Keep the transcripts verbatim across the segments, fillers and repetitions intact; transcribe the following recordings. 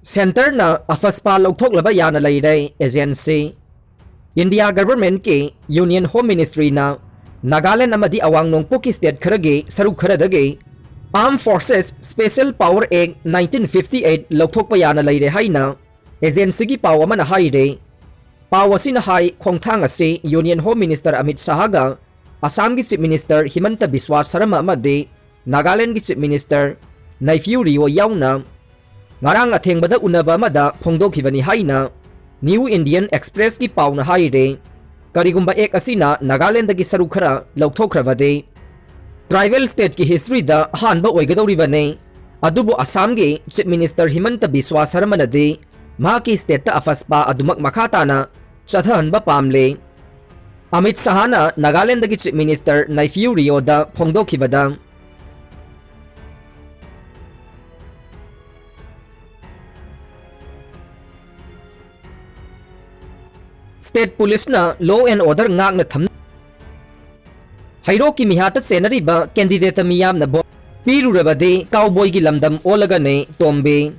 Centreꯅ ꯑꯐꯁꯄꯥ ꯂꯧꯊꯣꯛꯂꯕ ꯌꯥꯅ ꯂꯩꯔꯦ꯫ Agency India Governmentꯀꯤ Union Home Ministryꯅ Nagaland ꯑꯃꯗꯤ ꯑꯋꯥꯡ ꯅꯣꯡꯄꯣꯛꯀꯤ state ꯈꯔꯒꯤ ꯁꯔꯨꯛ ꯈꯔꯗꯒꯤ Armed Forces Special Power Act nineteen fifty eight ꯂꯧꯊꯣꯛꯄ ꯌꯥꯅ ꯂꯩꯔꯦ ꯍꯥꯏꯅ agencyꯒꯤ ꯄꯥꯎ ꯑꯃꯅ ꯍꯥꯏꯔꯦ꯫ ꯄꯥꯎ ꯑꯁꯤꯅ ꯍꯥꯏ, ꯈꯣꯡꯊꯥꯡ ꯑꯁꯤ Union Home Minister ꯑꯃꯤꯠ ꯁꯥꯍꯒ ꯑꯁꯥꯝꯒꯤ Chief Minister ꯍꯤꯃꯟꯇ ꯕꯤꯁ꯭ꯋꯥ ꯁꯔꯃ ꯑꯃꯗꯤ ꯅꯥꯒꯥꯂꯦꯟꯒꯤ Chief Minister ꯅꯩꯐꯤꯌꯨ ꯔꯤꯑꯣ ꯌꯥꯎꯅ ꯉꯔꯥꯡ ꯑꯊꯦꯡꯕꯗ ꯎꯅꯕ ꯑꯃꯗ ꯐꯣꯡꯗꯣꯛꯈꯤꯕꯅꯤ ꯍꯥꯏꯅ New Indian Expressꯀꯤ ꯄꯥꯎꯅ ꯍꯥꯏꯔꯦ꯫ ꯀꯔꯤꯒꯨꯝꯕ act ꯑꯁꯤꯅ ꯅꯥꯒꯥꯂꯦꯟꯗꯒꯤ ꯁꯔꯨꯛ ꯈꯔ ꯂꯧꯊꯣꯛꯈ꯭ꯔꯕꯗꯤ, tribal stateꯀꯤ historyꯗ ꯑꯍꯥꯟꯕ ꯑꯣꯏꯒꯗꯧꯔꯤꯕꯅꯤ꯫ ꯑꯗꯨꯕꯨ ꯑꯁꯥꯝꯒꯤ Chief Minister ꯍꯤꯃꯟꯇ ꯕꯤꯁ꯭ꯋꯥ ꯁꯔꯃꯅꯗꯤ ꯃꯍꯥꯛꯀꯤ stateꯇ ꯑꯐꯁꯄꯥ ꯑꯗꯨꯃꯛ ꯃꯈꯥ ꯇꯥꯅ ꯆꯠꯊꯍꯟꯕ ꯄꯥꯝꯂꯦ꯫ ꯑꯃꯤꯠ ꯁꯥꯍꯅ ꯅꯥꯒꯥꯂꯦꯟꯗꯒꯤ Chief Minister Neiphiu ꯔꯤꯑꯣꯗ ꯐꯣꯡꯗꯣꯛꯈꯤꯕꯗ, state policeꯅ law and order ꯉꯥꯛꯅ ꯊꯝ-, ꯍꯩꯔꯣꯛꯀꯤ ꯃꯤꯍꯥꯠꯇ ꯆꯦꯟꯅꯔꯤꯕ candidateꯇ ꯃꯤꯌꯥꯝꯅ vote ꯄꯤꯔꯨꯔꯕꯗꯤ cowboyꯒꯤ ꯂꯝꯗꯝ ꯑꯣꯜꯂꯒꯅꯤ ꯇꯣꯝꯕꯤ꯫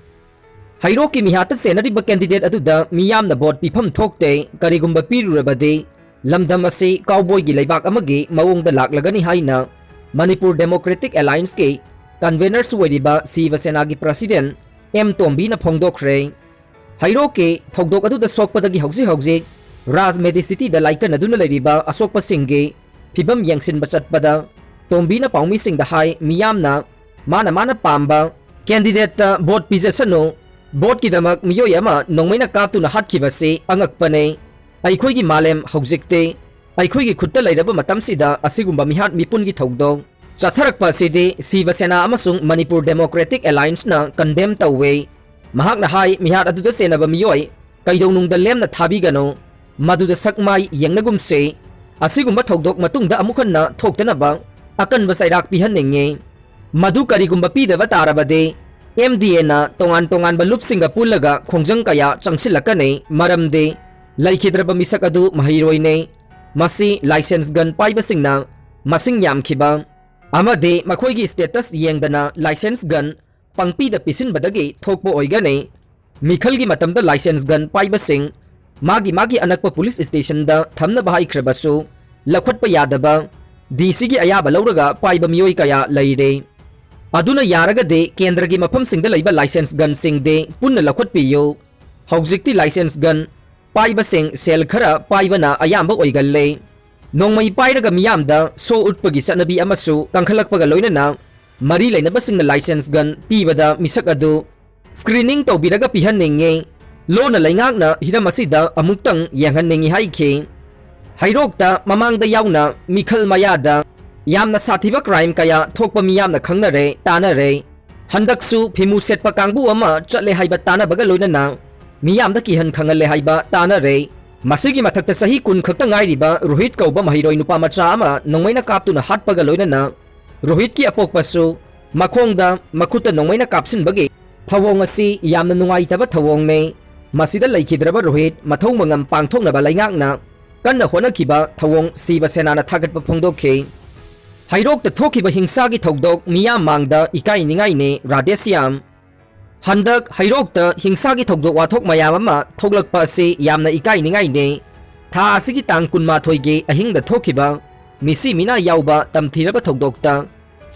ꯍꯩꯔꯣꯛꯀꯤ ꯃꯤꯍꯥꯠꯇ ꯆꯦꯟꯅꯔꯤꯕ candidate ꯑꯗꯨꯗ ꯃꯤꯌꯥꯝꯅ vote ꯄꯤꯐꯝ ꯊꯣꯛꯇꯦ, ꯀꯔꯤꯒꯨꯝꯕ ꯄꯤꯔꯨꯔꯕꯗꯤ ꯂꯝꯗꯝ ꯑꯁꯤ cowboyꯒꯤ ꯂꯩꯕꯥꯛ ꯑꯃꯒꯤ ꯃꯑꯣꯡꯗ ꯂꯥꯛꯂꯒꯅꯤ ꯍꯥꯏꯅ Manipur Democratic Allianceꯀꯤ convenerꯁꯨ ꯑꯣꯏꯔꯤꯕ ꯁꯤꯕ ꯁꯦꯅꯥꯒꯤ president ꯑꯦꯝ ꯇꯣꯝꯕꯤꯅ ꯐꯣꯡꯗꯣꯛꯈ꯭ꯔꯦ꯫ ꯍꯩꯔꯣꯛꯀꯤ ꯊꯧꯗꯣꯛ ꯑꯗꯨꯗ ꯁꯣꯛꯄꯗꯒꯤ ꯍꯧꯖꯤꯛ ꯍꯧꯖꯤꯛ ꯔꯥꯖ ꯃꯦꯗꯤꯁꯤꯇꯤꯗ ꯂꯥꯏꯀꯠꯅꯗꯨꯅ ꯂꯩꯔꯤꯕ ꯑꯁꯣꯛꯄꯁꯤꯡꯒꯤ ꯐꯤꯕꯝ ꯌꯦꯡꯁꯤꯟꯕ ꯆꯠꯄꯗ ꯇꯣꯝꯕꯤꯅ ꯄꯥꯎꯃꯤꯁꯤꯡꯗ ꯍꯥꯏ, ꯃꯤꯌꯥꯝꯅ ꯃꯥꯅ ꯃꯥꯅ ꯄꯥꯝꯕ candidateꯇ vote ꯄꯤꯖꯁꯅꯨ, voteꯀꯤꯗꯃꯛ ꯃꯤꯑꯣꯏ ꯑꯃ ꯅꯣꯡꯃꯩꯅ ꯀꯥꯞꯇꯨꯅ ꯍꯥꯠꯈꯤꯕꯁꯤ ꯑꯉꯛꯄꯅꯦ꯫ ꯑꯩꯈꯣꯏꯒꯤ ꯃꯥꯂꯦꯝ ꯍꯧꯖꯤꯛꯇꯤ ꯑꯩꯈꯣꯏꯒꯤ ꯈꯨꯠꯇ ꯂꯩꯔꯕ ꯃꯇꯝꯁꯤꯗ ꯑꯁꯤꯒꯨꯝꯕ ꯃꯤꯍꯥꯠ ꯃꯤꯄꯨꯟꯒꯤ ꯊꯧꯗꯣꯛ ꯆꯠꯊꯔꯛꯄ ꯑꯁꯤꯗꯤ ꯁꯤꯕ ꯁꯦꯅꯥ ꯑꯃꯁꯨꯡ Manipur Democratic Allianceꯅ condemn ꯇꯧꯋꯦ꯫ ꯃꯍꯥꯛꯅ ꯍꯥꯏ, ꯃꯤꯍꯥꯠ ꯑꯗꯨꯗ ꯆꯦꯟꯅꯕ ꯃꯤꯑꯣꯏ ꯀꯩꯗꯧꯅꯨꯡꯗ ꯂꯦꯝꯅ ꯊꯥꯕꯤꯒꯅꯨ, ꯃꯗꯨꯗ ꯁꯛ ꯃꯥꯏ ꯌꯦꯡꯅꯒꯨꯝꯁꯤ꯫ ꯑꯁꯤꯒꯨꯝꯕ ꯊꯧꯗꯣꯛ ꯃꯇꯨꯡꯗ ꯑꯃꯨꯛ ꯍꯟꯅ ꯊꯣꯛꯇꯅꯕ ꯑꯀꯟꯕ ꯆꯩꯔꯥꯛ ꯄꯤꯍꯟꯅꯤꯡꯉꯤ꯫ ꯃꯗꯨ ꯀꯔꯤꯒꯨꯝꯕ ꯄꯤꯗꯕ ꯇꯥꯔꯕꯗꯤ MDAꯅ ꯇꯣꯉꯥꯟ ꯇꯣꯉꯥꯟꯕ ꯂꯨꯞꯁꯤꯡꯒ ꯄꯨꯜꯂꯒ ꯈꯣꯡꯖꯪ ꯀꯌꯥ ꯆꯪꯁꯤꯜꯂꯛꯀꯅꯤ, ꯃꯔꯝꯗꯤ ꯂꯩꯈꯤꯗ꯭ꯔꯕ ꯃꯤꯁꯛ ꯑꯗꯨ ꯃꯍꯩꯔꯣꯏꯅꯤ꯫ ꯃꯁꯤ licence gun ꯄꯥꯏꯕꯁꯤꯡꯅ ꯃꯁꯤꯡ ꯌꯥꯝꯈꯤꯕ ꯑꯃꯗꯤ ꯃꯈꯣꯏꯒꯤ status ꯌꯦꯡꯗꯅ licence gun ꯄꯪꯄꯤꯗ ꯄꯤꯁꯤꯟꯕꯗꯒꯤ ꯊꯣꯛꯄ ꯑꯣꯏꯒꯅꯤ꯫ ꯃꯤꯈꯜꯒꯤ ꯃꯇꯝꯗ license gun ꯄꯥꯏꯕꯁꯤꯡ ꯃꯥꯒꯤ ꯃꯥꯒꯤ ꯑꯅꯛꯄ police stationꯗ ꯊꯝꯅꯕ ꯍꯥꯏꯈ꯭ꯔꯕꯁꯨ, ꯂꯧꯈꯠꯄ ꯌꯥꯗꯕ, DCꯒꯤ ꯑꯌꯥꯕ ꯂꯧꯔꯒ ꯄꯥꯏꯕ ꯃꯤꯑꯣꯏ ꯀꯌꯥ ꯂꯩꯔꯦ꯫ ꯑꯗꯨꯅ ꯌꯥꯔꯒꯗꯤ ꯀꯦꯟꯗ꯭ꯔꯒꯤ ꯃꯐꯝꯁꯤꯡꯗ ꯂꯩꯕ license gunꯁꯤꯡꯗꯤ ꯄꯨꯟꯅ ꯂꯧꯈꯠꯄꯤꯌꯨ꯫ ꯍꯧꯖꯤꯛꯇꯤ license gun ꯄꯥꯏꯕꯁꯤꯡ ꯁꯦꯜ ꯈꯔ ꯄꯥꯏꯕꯅ ꯑꯌꯥꯝꯕ ꯑꯣꯏꯒꯜꯂꯦ꯫ ꯅꯣꯡꯃꯩ ꯄꯥꯏꯔꯒ ꯃꯤꯌꯥꯝꯗ show ꯎꯠꯄꯒꯤ ꯆꯠꯅꯕꯤ ꯑꯃꯁꯨ ꯀꯟꯈꯠꯂꯛꯄꯒ ꯂꯣꯏꯅꯅ ꯃꯔꯤ ꯂꯩꯅꯕꯁꯤꯡꯅ license gun ꯄꯤꯕꯗ ꯃꯤꯁꯛ ꯑꯗꯨ screening ꯇꯧꯕꯤꯔꯒ ꯄꯤꯍꯟꯅꯤꯡꯉꯤ꯫ ꯂꯣꯟꯅ ꯂꯩꯉꯥꯛꯅ ꯍꯤꯔꯝ ꯑꯁꯤꯗ ꯑꯃꯨꯛꯇꯪ ꯌꯦꯡꯍꯟꯅꯤꯡꯉꯤ ꯍꯥꯏꯈꯤ꯫ ꯍꯩꯔꯣꯛꯇ ꯃꯃꯥꯡꯗ ꯌꯥꯎꯅ ꯃꯤꯈꯜ ꯃꯌꯥꯗ ꯌꯥꯝꯅ ꯁꯥꯊꯤꯕ crime ꯀꯌꯥ ꯊꯣꯛꯄ ꯃꯤꯌꯥꯝꯅ ꯈꯪꯅꯔꯦ, ꯇꯥꯅꯔꯦ꯫ ꯍꯟꯗꯛꯁꯨ ꯐꯤꯃꯨ ꯁꯦꯠꯄ ꯀꯥꯡꯕꯨ ꯑꯃ ꯆꯠꯂꯦ ꯍꯥꯏꯕ ꯇꯥꯅꯕꯒ ꯂꯣꯏꯅꯅ ꯃꯤꯌꯥꯝꯗ ꯀꯤꯍꯟ ꯈꯪꯍꯜꯂꯦ ꯍꯥꯏꯕ ꯇꯥꯅꯔꯦ꯫ ꯃꯁꯤꯒꯤ ꯃꯊꯛꯇ ꯆꯍꯤ ꯀꯨꯟ ꯈꯛꯇ ꯉꯥꯏꯔꯤꯕ ꯔꯣꯍꯤꯠ ꯀꯧꯕ ꯃꯍꯩꯔꯣꯏ ꯅꯨꯄꯥ ꯃꯆꯥ ꯑꯃ ꯅꯣꯡꯃꯩꯅ ꯀꯥꯞꯇꯨꯅ ꯍꯥꯠꯄꯒ ꯂꯣꯏꯅꯅ ꯔꯣꯍꯤꯠꯀꯤ ꯑꯄꯣꯛꯄꯁꯨ ꯃꯈꯣꯡꯗ ꯃꯈꯨꯠꯇ ꯅꯣꯡꯃꯩꯅ ꯀꯥꯞꯁꯤꯟꯕꯒꯤ ꯊꯧꯑꯣꯡ ꯑꯁꯤ ꯌꯥꯝꯅ ꯅꯨꯡꯉꯥꯏꯇꯕ ꯊꯧꯑꯣꯡꯅꯤ꯫ ꯃꯁꯤꯗ ꯂꯩꯈꯤꯗ꯭ꯔꯕ ꯔꯣꯍꯤꯠ ꯃꯊꯧ ꯃꯉꯝ ꯄꯥꯡꯊꯣꯛꯅꯕ ꯂꯩꯉꯥꯛꯅ ꯀꯟꯅ ꯍꯣꯠꯅꯈꯤꯕ ꯊꯧꯑꯣꯡ ꯁꯤꯕ ꯁꯦꯅꯥꯅ ꯊꯥꯒꯠꯄ ꯐꯣꯡꯗꯣꯛꯈꯤ꯫ ꯍꯩꯔꯣꯛꯇ ꯊꯣꯛꯈꯤꯕ ꯍꯤꯡꯁꯥꯒꯤ ꯊꯧꯗꯣꯛ ꯃꯤꯌꯥꯝ ꯃꯥꯡꯗ ꯏꯀꯥꯏꯅꯤꯡꯉꯥꯏꯅꯤ, ꯔꯥꯙꯦꯁ꯭ꯌꯥꯝ꯫ ꯍꯟꯗꯛ ꯍꯩꯔꯣꯛꯇ ꯍꯤꯡꯁꯥꯒꯤ ꯊꯧꯗꯣꯛ ꯋꯥꯊꯣꯛ ꯃꯌꯥꯝ ꯑꯃ ꯊꯣꯛꯂꯛꯄ ꯑꯁꯤ ꯌꯥꯝꯅ ꯏꯀꯥꯏꯅꯤꯡꯉꯥꯏꯅꯤ꯫ ꯊꯥ ꯑꯁꯤꯒꯤ ꯇꯥꯡ ꯀꯨꯟꯃꯥꯊꯣꯏꯒꯤ ꯑꯍꯤꯡꯗ ꯊꯣꯛꯈꯤꯕ ꯃꯤꯁꯤ ꯃꯤꯅꯥ ꯌꯥꯎꯕ ꯇꯝꯊꯤꯔꯕ ꯊꯧꯗꯣꯛꯇ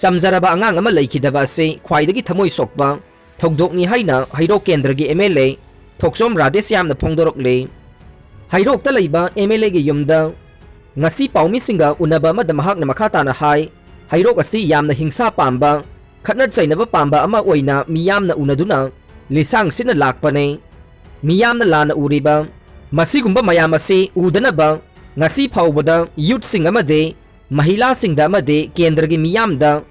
ꯆꯝꯖꯔꯕ ꯑꯉꯥꯡ ꯑꯃ ꯂꯩꯈꯤꯗꯕ ꯑꯁꯤ ꯈ꯭ꯋꯥꯏꯗꯒꯤ ꯊꯃꯣꯏ ꯁꯣꯛꯄ ꯊꯧꯗꯣꯛꯅꯤ ꯍꯥꯏꯅ ꯍꯩꯔꯣꯛ ꯀꯦꯟꯗ꯭ꯔꯒꯤ MLA ꯊꯣꯛꯆꯣꯝ ꯔꯥꯙꯦꯁ꯭ꯌꯥꯝꯅ ꯐꯣꯡꯗꯣꯔꯛꯂꯤ꯫ ꯍꯩꯔꯣꯛꯇ ꯂꯩꯕ MLAꯒꯤ ꯌꯨꯝꯗ ꯉꯁꯤ ꯄꯥꯎꯃꯤꯁꯤꯡꯒ ꯎꯅꯕ ꯑꯃꯗ ꯃꯍꯥꯛꯅ ꯃꯈꯥ ꯇꯥꯅ ꯍꯥꯏ, ꯍꯩꯔꯣꯛ ꯑꯁꯤ ꯌꯥꯝꯅ ꯍꯤꯡꯁꯥ ꯄꯥꯝꯕ, ꯈꯠꯅ ꯆꯩꯅꯕ ꯄꯥꯝꯕ ꯑꯃ ꯑꯣꯏꯅ ꯃꯤꯌꯥꯝꯅ ꯎꯅꯗꯨꯅ ꯂꯤꯁꯥꯡ ꯁꯤꯠꯅ ꯂꯥꯛꯄꯅꯤ꯫ ꯃꯤꯌꯥꯝꯅ ꯂꯥꯟꯅ ꯎꯔꯤꯕ ꯃꯁꯤꯒꯨꯝꯕ ꯃꯌꯥꯝ ꯑꯁꯤ ꯎꯗꯅꯕ ꯉꯁꯤ ꯐꯥꯎꯕꯗ youthꯁꯤꯡ ꯑꯃꯗꯤ ꯃꯍꯤꯂꯥꯁꯤꯡꯗ ꯑꯃꯗꯤ ꯀꯦꯟꯗ꯭ꯔꯒꯤ ꯃꯤꯌꯥꯝꯗ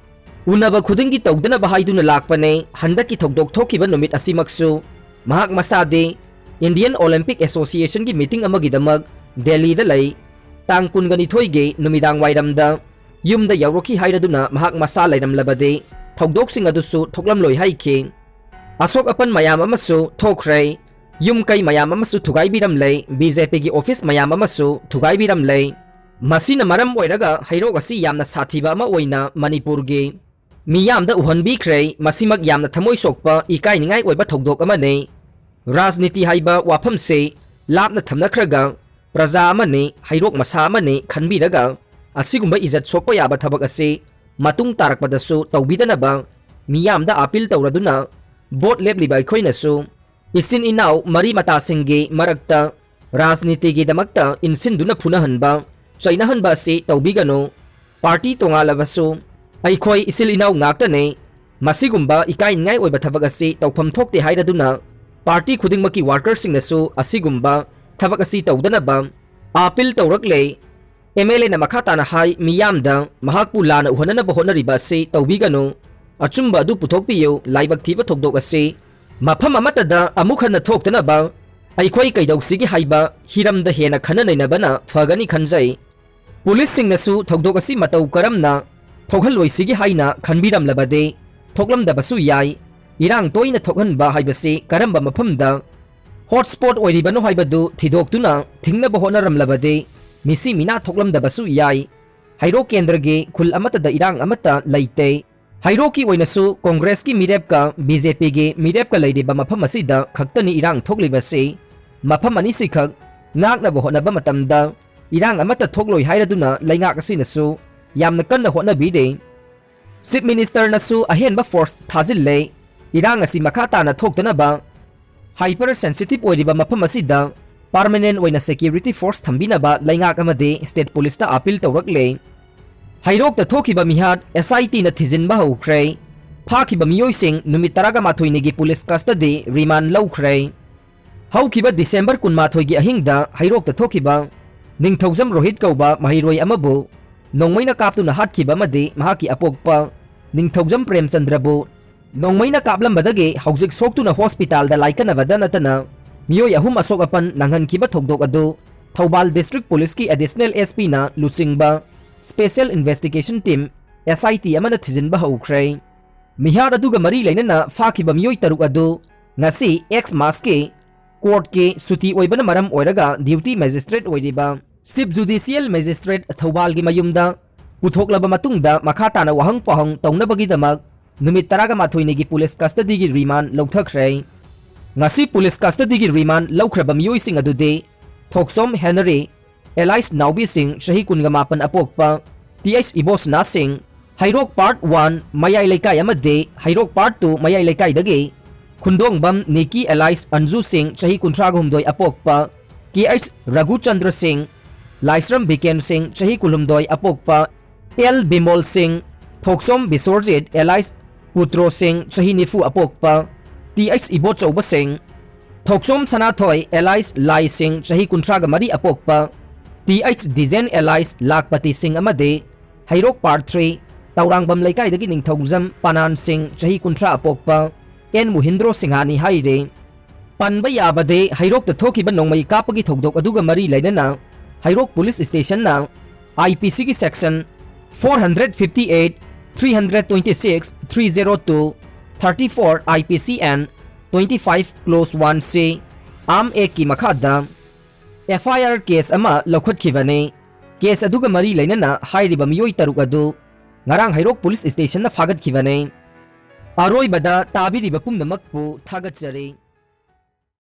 ꯎꯅꯕ ꯈꯨꯗꯤꯡꯒꯤ ꯇꯧꯗꯅꯕ ꯍꯥꯏꯗꯨꯅ ꯂꯥꯛꯄꯅꯦ꯫ ꯍꯟꯗꯛꯀꯤ ꯊꯧꯗꯣꯛ ꯊꯣꯛꯈꯤꯕ ꯅꯨꯃꯤꯠ ꯑꯁꯤꯃꯛꯁꯨ ꯃꯍꯥꯛ ꯃꯁꯥꯗꯤ Indian Olympic Associationꯒꯤ meeting ꯑꯃꯒꯤꯗꯃꯛ ꯗꯦꯜꯂꯤꯗ ꯂꯩ꯫ ꯇꯥꯡ ꯀꯨꯟꯒ ꯅꯤꯊꯣꯏꯒꯤ ꯅꯨꯃꯤꯗꯥꯡ ꯋꯥꯏꯔꯝꯗ ꯌꯨꯝꯗ ꯌꯧꯔꯛꯈꯤ ꯍꯥꯏꯔꯗꯨꯅ ꯃꯍꯥꯛ ꯃꯁꯥ ꯂꯩꯔꯝꯂꯕꯗꯤ ꯊꯧꯗꯣꯛꯁꯤꯡ ꯑꯗꯨꯁꯨ ꯊꯣꯛꯂꯝꯂꯣꯏ ꯍꯥꯏꯈꯤ꯫ ꯑꯁꯣꯛ ꯑꯄꯟ ꯃꯌꯥꯝ ꯑꯃꯁꯨ ꯊꯣꯛꯈ꯭ꯔꯦ꯫ ꯌꯨꯝ ꯀꯩ ꯃꯌꯥꯝ ꯑꯃꯁꯨ ꯊꯨꯒꯥꯏꯕꯤꯔꯝꯂꯦ꯫ BJPꯒꯤ office ꯃꯌꯥꯝ ꯑꯃꯁꯨ ꯊꯨꯒꯥꯏꯕꯤꯔꯝꯂꯦ꯫ ꯃꯁꯤꯅ ꯃꯔꯝ ꯑꯣꯏꯔꯒ ꯍꯩꯔꯣꯛ ꯑꯁꯤ ꯌꯥꯝꯅ ꯁꯥꯊꯤꯕ ꯑꯃ ꯑꯣꯏꯅ ꯃꯅꯤꯄꯨꯔꯒꯤ ꯃꯤꯌꯥꯝꯗ ꯎꯍꯟꯕꯤꯈ꯭ꯔꯦ꯫ ꯃꯁꯤꯃꯛ ꯌꯥꯝꯅ ꯊꯃꯣꯏ ꯁꯣꯛꯄ, ꯏꯀꯥꯏꯅꯤꯡꯉꯥꯏ ꯑꯣꯏꯕ ꯊꯧꯗꯣꯛ ꯑꯃꯅꯤ꯫ ꯔꯥꯖꯅꯤꯇꯤ ꯍꯥꯏꯕ ꯋꯥꯐꯝꯁꯦ ꯂꯥꯞꯅ ꯊꯝꯅꯈ꯭ꯔꯒ, ꯄ꯭ꯔꯖꯥ ꯑꯃꯅꯤ, ꯍꯩꯔꯣꯛ ꯃꯁꯥ ꯑꯃꯅꯤ ꯈꯟꯕꯤꯔꯒ, ꯑꯁꯤꯒꯨꯝꯕ ꯏꯖꯠ ꯁꯣꯛꯄ ꯌꯥꯕ ꯊꯕꯛ ꯑꯁꯤ ꯃꯇꯨꯡ ꯇꯥꯔꯛꯄꯗꯁꯨ ꯇꯧꯕꯤꯗꯅꯕ ꯃꯤꯌꯥꯝꯗ ꯑꯥꯄꯤꯜ ꯇꯧꯔꯗꯨꯅ, ꯚꯣꯠ ꯂꯦꯞꯂꯤꯕ ꯑꯩꯈꯣꯏꯅꯁꯨ ꯏꯆꯤꯟ ꯏꯅꯥꯎ ꯃꯔꯤ ꯃꯇꯥꯁꯤꯡꯒꯤ ꯃꯔꯛꯇ ꯔꯥꯖꯅꯤꯇꯤꯒꯤꯗꯃꯛꯇ ꯏꯟꯁꯤꯟꯗꯨꯅ ꯐꯨꯅꯍꯟꯕ, ꯆꯩꯅꯍꯟꯕ ꯑꯁꯤ ꯇꯧꯕꯤꯒꯅꯨ꯫ ꯄꯥꯔꯇꯤ ꯇꯣꯉꯥꯜꯂꯕꯁꯨ ꯑꯩꯈꯣꯏ ꯏꯆꯤꯜ ꯏꯅꯥꯎ ꯉꯥꯛꯇꯅꯤ꯫ ꯃꯁꯤꯒꯨꯝꯕ ꯏꯀꯥꯏꯅꯤꯡꯉꯥꯏ ꯑꯣꯏꯕ ꯊꯕꯛ ꯑꯁꯤ ꯇꯧꯐꯝ ꯊꯣꯛꯇꯦ ꯍꯥꯏꯔꯗꯨꯅ ꯄꯥꯔꯇꯤ ꯈꯨꯗꯤꯡꯃꯛꯀꯤ ꯋꯥꯔꯀꯔꯁꯤꯡꯅꯁꯨ ꯑꯁꯤꯒꯨꯝꯕ ꯊꯕꯛ ꯑꯁꯤ ꯇꯧꯗꯅꯕ ꯑꯥꯄꯤꯜ ꯇꯧꯔꯛꯂꯦ꯫ ꯑꯦꯝ ꯑꯦꯜ ꯑꯦꯅ ꯃꯈꯥ ꯇꯥꯅ ꯍꯥꯏ, ꯃꯤꯌꯥꯝꯗ ꯃꯍꯥꯛꯄꯨ ꯂꯥꯟꯅ ꯎꯍꯟꯅꯅꯕ ꯍꯣꯠꯅꯔꯤꯕ ꯑꯁꯤ ꯇꯧꯕꯤꯒꯅꯨ꯫ ꯑꯆꯨꯝꯕ ꯑꯗꯨ ꯄꯨꯊꯣꯛꯄꯤꯌꯨ꯫ ꯂꯥꯏꯕꯛ ꯊꯤꯕ ꯊꯧꯗꯣꯛ ꯑꯁꯤ ꯃꯐꯝ ꯑꯃꯠꯇꯗ ꯑꯃꯨꯛ ꯍꯟꯅ ꯊꯣꯛꯇꯅꯕ ꯑꯩꯈꯣꯏ ꯀꯩꯗꯧꯁꯤꯒꯦ ꯍꯥꯏꯕ ꯍꯤꯔꯝꯗ ꯍꯦꯟꯅ ꯈꯟꯅ ꯅꯩꯅꯕꯅ ꯐꯒꯅꯤ ꯈꯟꯖꯩ꯫ ꯄꯨꯂꯤꯁꯁꯤꯡꯅꯁꯨ ꯊꯧꯗꯣꯛ ꯑꯁꯤ ꯃꯇꯧ ꯀꯔꯝꯅ ꯊꯣꯛꯍꯜꯂꯣꯏꯁꯤꯒꯦ ꯍꯥꯏꯅ ꯈꯟꯕꯤꯔꯝꯂꯕꯗꯤ ꯊꯣꯛꯂꯝꯗꯕꯁꯨ ꯌꯥꯏ꯫ ꯏꯔꯥꯡ ꯇꯣꯏꯅ ꯊꯣꯛꯍꯟꯕ ꯍꯥꯏꯕꯁꯤ ꯀꯔꯝꯕ ꯃꯐꯝꯗ ꯍꯣꯠꯁ꯭ꯄꯣꯠ ꯑꯣꯏꯔꯤꯕꯅꯣ ꯍꯥꯏꯕꯗꯨ ꯊꯤꯗꯣꯛꯇꯨꯅ ꯊꯤꯡꯅꯕ ꯍꯣꯠꯅꯔꯝꯂꯕꯗꯤ ꯃꯤꯁꯤ ꯃꯤꯅꯥ ꯊꯣꯛꯂꯝꯗꯕꯁꯨ ꯌꯥꯏ꯫ ꯍꯩꯔꯣꯛ ꯀꯦꯟꯗ꯭ꯔꯒꯤ ꯈꯨꯜ ꯑꯃꯠꯇꯗ ꯏꯔꯥꯡ ꯑꯃꯠꯇ ꯂꯩꯇꯦ꯫ ꯍꯩꯔꯣꯛꯀꯤ ꯑꯣꯏꯅꯁꯨ ꯀꯣꯡꯒ꯭ꯔꯦꯁꯀꯤ ꯃꯤꯔꯦꯞꯀ ꯕꯤ ꯖꯦ ꯄꯤꯒꯤ ꯃꯤꯔꯦꯞꯀ ꯂꯩꯔꯤꯕ ꯃꯐꯝ ꯑꯁꯤꯗ ꯈꯛꯇꯅꯤ ꯏꯔꯥꯡ ꯊꯣꯛꯂꯤꯕꯁꯤ꯫ ꯃꯐꯝ ꯑꯅꯤꯁꯤꯈꯛ ꯉꯥꯛꯅꯕ ꯍꯣꯠꯅꯕ ꯃꯇꯝꯗ ꯏꯔꯥꯡ ꯑꯃꯠꯇ ꯊꯣꯛꯂꯣꯏ ꯍꯥꯏꯔꯗꯨꯅ ꯂꯩꯉꯥꯛ ꯑꯁꯤꯅꯁꯨ ꯌꯥꯝꯅ ꯀꯟꯅ ꯍꯣꯠꯅꯕꯤꯔꯤ꯫ ꯆꯤꯐ ꯃꯤꯅꯤꯁꯇꯔꯅꯁꯨ ꯑꯍꯦꯟꯕ ꯐꯣꯔꯁ ꯊꯥꯖꯤꯜꯂꯦ꯫ ꯏꯔꯥꯡ ꯑꯁꯤ ꯃꯈꯥ ꯇꯥꯅ ꯊꯣꯛꯇꯅꯕ ꯍꯥꯏꯄꯔ ꯁꯦꯟꯁꯤꯇꯤꯚ ꯑꯣꯏꯔꯤꯕ ꯃꯐꯝ ꯑꯁꯤꯗ ꯄꯥꯔꯃꯅꯦꯟ ꯑꯣꯏꯅ ꯁꯦꯀ꯭ꯌꯨꯔꯤꯇꯤ ꯐꯣꯔꯁ ꯊꯝꯕꯤꯅꯕ ꯂꯩꯉꯥꯛ ꯑꯃꯗꯤ ꯁ꯭ꯇꯦꯠ ꯄꯨꯂꯤꯁꯇ ꯑꯥꯄꯤꯜ ꯇꯧꯔꯛꯂꯦ꯫ ꯍꯩꯔꯣꯛꯇ ꯊꯣꯛꯈꯤꯕ ꯃꯤꯍꯥꯠ ꯑꯦꯁ ꯑꯥꯏ ꯇꯤꯅ ꯊꯤꯖꯤꯟꯕ ꯍꯧꯈ꯭ꯔꯦ꯫ ꯐꯥꯈꯤꯕ ꯃꯤꯑꯣꯏꯁꯤꯡ ꯅꯨꯃꯤꯠ ꯇꯔꯥꯒ ꯃꯥꯊꯣꯏꯅꯤꯒꯤ ꯄꯨꯂꯤꯁ ꯀꯁꯇꯗꯤ ꯔꯤꯃꯥꯟ ꯂꯧꯈ꯭ꯔꯦ꯫ ꯍꯧꯈꯤꯕ ꯗꯤꯁꯦꯝꯕꯔ ꯀꯨꯟꯃꯥꯊꯣꯏꯒꯤ ꯑꯍꯤꯡꯗ ꯍꯩꯔꯣꯛꯇ ꯊꯣꯛꯈꯤꯕ ꯅꯤꯡꯊꯧꯖꯝ ꯔꯣꯍꯤꯠ ꯀꯧꯕ ꯃꯍꯩꯔꯣꯏ ꯑꯃꯕꯨ ꯅꯣꯡꯃꯩꯅ ꯀꯥꯞꯇꯨꯅ ꯍꯥꯠꯈꯤꯕ ꯑꯃꯗꯤ ꯃꯍꯥꯛꯀꯤ ꯑꯄꯣꯛꯄ ꯅꯤꯡꯊꯧꯖꯝ ꯄ꯭ꯔꯦꯝꯆꯟꯗ꯭ꯔꯕꯨ ꯅꯣꯡꯃꯩꯅ ꯀꯥꯞꯂꯝꯕꯗꯒꯤ ꯍꯧꯖꯤꯛ ꯁꯣꯛꯇꯨꯅ ꯍꯣꯁꯄꯤꯇꯥꯜꯗ ꯂꯥꯏꯀꯠꯅꯕꯗ ꯅꯠꯇꯅ ꯃꯤꯑꯣꯏ ꯑꯍꯨꯝ ꯑꯁꯣꯛ ꯑꯄꯟ ꯅꯪꯍꯟꯈꯤꯕ ꯊꯧꯗꯣꯛ ꯑꯗꯨ ꯊꯧꯕꯥꯜ ꯗꯤꯁꯇ꯭ꯔꯤꯛ ꯄꯨꯂꯤꯁꯀꯤ ꯑꯦꯗꯤꯁꯅꯦꯜ ꯑꯦꯁ ꯄꯤꯅ ꯂꯨꯆꯤꯡꯕ ꯁ꯭ꯄꯦꯁꯦꯜ ꯏꯟꯚꯦꯁꯇꯤꯒꯦꯁꯟ ꯇꯤꯝ, ꯑꯦꯁ ꯑꯥꯏ ꯇꯤ, ꯑꯃꯅ ꯊꯤꯖꯤꯟꯕ ꯍꯧꯈ꯭ꯔꯦ꯫ ꯃꯤꯍꯥꯠ ꯑꯗꯨꯒ ꯃꯔꯤ ꯂꯩꯅꯅ ꯐꯥꯈꯤꯕ ꯃꯤꯑꯣꯏ ꯇꯔꯨꯛ ꯑꯗꯨ ꯉꯁꯤ ꯑꯦꯛꯁ ꯃꯥꯁꯀꯤ ꯀꯣꯔꯠꯀꯤ ꯁꯨꯇꯤ ꯑꯣꯏꯕꯅ ꯃꯔꯝ ꯑꯣꯏꯔꯒ ꯗ꯭ꯌꯨꯇꯤ ꯃꯦꯖꯤꯁꯇ꯭ꯔꯦꯠ ꯑꯣꯏꯔꯤꯕ ꯆꯤꯐ ꯖꯨꯗꯤꯁꯤꯌꯦꯜ ꯃꯦꯖꯤꯁꯇ꯭ꯔꯦꯠ ꯊꯧꯕꯥꯜꯒꯤ ꯃꯌꯨꯝꯗ ꯄꯨꯊꯣꯛꯂꯕ ꯃꯇꯨꯡꯗ ꯃꯈꯥ ꯇꯥꯅ ꯋꯥꯍꯪ ꯄꯥꯎꯍꯪ ꯇꯧꯅꯕꯒꯤꯗꯃꯛ ꯅꯨꯃꯤꯠ ꯇꯔꯥꯒ ꯃꯥꯊꯣꯏꯅꯤꯒꯤ ꯄꯨꯂꯤꯁ ꯀꯁꯇꯗꯤꯒꯤ ꯔꯤꯃꯥꯟ ꯂꯧꯊꯈ꯭ꯔꯦ꯫ ꯉꯁꯤ ꯄꯨꯂꯤꯁ ꯀꯁꯇꯗꯤꯒꯤ ꯔꯤꯃꯥꯟ ꯂꯧꯈ꯭ꯔꯕ ꯃꯤꯑꯣꯏꯁꯤꯡ ꯑꯗꯨꯗꯤ ꯊꯣꯛꯆꯣꯝ ꯍꯦꯅꯔꯤ, ꯑꯦꯂꯥꯏꯁ ꯅꯥꯎꯕꯤ ꯁꯤꯡ, ꯆꯍꯤ ꯀꯨꯟꯒ ꯃꯥꯄꯟ ꯑꯄꯣꯛꯄ, ꯇꯤ ꯑꯩꯆ ꯏꯕꯣꯁꯅꯥ ꯁꯤꯡ, ꯍꯩꯔꯣꯛ ꯄꯥꯔꯠ ꯋꯥꯟ ꯃꯌꯥꯏ ꯂꯩꯀꯥꯏ ꯑꯃꯗꯤ ꯍꯩꯔꯣꯛ ꯄꯥꯔꯠ ꯇꯨ ꯃꯌꯥꯏ ꯂꯩꯀꯥꯏꯗꯒꯤ ꯈꯨꯟꯗꯣꯡꯕꯝ ꯅꯤꯀꯤ ꯑꯦꯂꯥꯏꯁ ꯑꯟꯖꯨ ꯁꯤꯡ, ꯆꯍꯤ ꯀꯨꯟꯊ꯭ꯔꯥꯒ ꯍꯨꯝꯗꯣꯏ ꯑꯄꯣꯛꯄ, ꯀꯦ ꯑꯩꯆ ꯔꯘꯨꯆꯟꯗ꯭ꯔ ꯁꯤꯡ, ꯂꯥꯏꯁ꯭ꯔꯝ ꯕꯤꯀꯦꯟ ꯁꯤꯡ, ꯆꯍꯤ ꯀꯨꯟꯍꯨꯝꯗꯣꯏ ꯑꯄꯣꯛꯄ, ꯑꯦꯜ ꯕꯤꯃꯣꯜ ꯁꯤꯡ, ꯊꯣꯛꯆꯣꯝ ꯕꯤꯁꯣꯔꯖꯤꯠ ꯑꯦꯂꯥꯏꯁ ꯄꯨꯇ꯭ꯔꯣ ꯁꯤꯡ, ꯆꯍꯤ ꯅꯤꯐꯨ ꯑꯄꯣꯛꯄ, ꯇꯤ ꯑꯩꯆ ꯏꯕꯣꯆꯧꯕ ꯁꯤꯡ, ꯊꯣꯛꯆꯣꯝ ꯁꯅꯥꯊꯣꯏ ꯑꯦꯂꯥꯏꯁ ꯂꯥꯏ ꯁꯤꯡ, ꯆꯍꯤ ꯀꯨꯟꯊ꯭ꯔꯥꯒ ꯃꯔꯤ ꯑꯄꯣꯛꯄ, ꯇꯤ ꯑꯩꯆ ꯗꯤꯖꯦꯟ ꯑꯦꯂꯥꯏꯁ ꯂꯥꯛꯄꯇꯤ ꯁꯤꯡ ꯑꯃꯗꯤ ꯍꯩꯔꯣꯛ ꯄꯥꯔꯠ ꯊ꯭ꯔꯤ ꯇꯧꯔꯥꯡꯕꯝ ꯂꯩꯀꯥꯏꯗꯒꯤ ꯅꯤꯡꯊꯧꯖꯝ ꯄꯥꯅꯥꯟ ꯁꯤꯡ, ꯆꯍꯤ ꯀꯨꯟꯊ꯭ꯔꯥ ꯑꯄꯣꯛꯄ, ꯑꯦꯟ ꯃꯨꯍꯤꯟꯗ꯭ꯔꯣ ꯁꯤꯡꯍꯥꯅꯤ ꯍꯥꯏꯔꯤ꯫ ꯄꯟꯕ ꯌꯥꯕꯗꯤ, ꯍꯩꯔꯣꯛꯇ ꯊꯣꯛꯈꯤꯕ ꯅꯣꯡꯃꯩ ꯀꯥꯞꯄꯒꯤ ꯊꯧꯗꯣꯛ ꯑꯗꯨꯒ ꯃꯔꯤ ꯂꯩꯅꯅ ꯍꯩꯔꯣꯛ ꯄꯨꯂꯤꯁ ꯁ꯭ꯇꯦꯁꯟꯅ ꯑꯥꯏ ꯄꯤ ꯁꯤꯒꯤ section four hundred fifty eight, three hundred twenty six, three zero two, thirty four I P C and twenty five clause one C, arm act ꯀꯤ ꯃꯈꯥꯗ ꯑꯦꯐ ꯑꯥꯏ ꯑꯥꯔ ꯀꯦꯁ ꯑꯃ ꯂꯧꯈꯠꯈꯤꯕꯅꯤ꯫ Case ꯑꯗꯨꯒ ꯃꯔꯤ ꯂꯩꯅꯅ ꯍꯥꯏꯔꯤꯕ ꯃꯤꯑꯣꯏ ꯇꯔꯨꯛ ꯑꯗꯨ ꯉꯔꯥꯡ ꯍꯩꯔꯣꯛ ꯄꯨꯂꯤꯁ ꯁ꯭ꯇꯦꯁꯟꯅ ꯐꯥꯒꯠꯈꯤꯕꯅꯤ꯫ ꯑꯔꯣꯏꯕꯗ ꯇꯥꯕꯤꯔꯤꯕ ꯄꯨꯝꯅꯃꯛꯄꯨ ꯊꯥꯒꯠꯆꯔꯤ꯫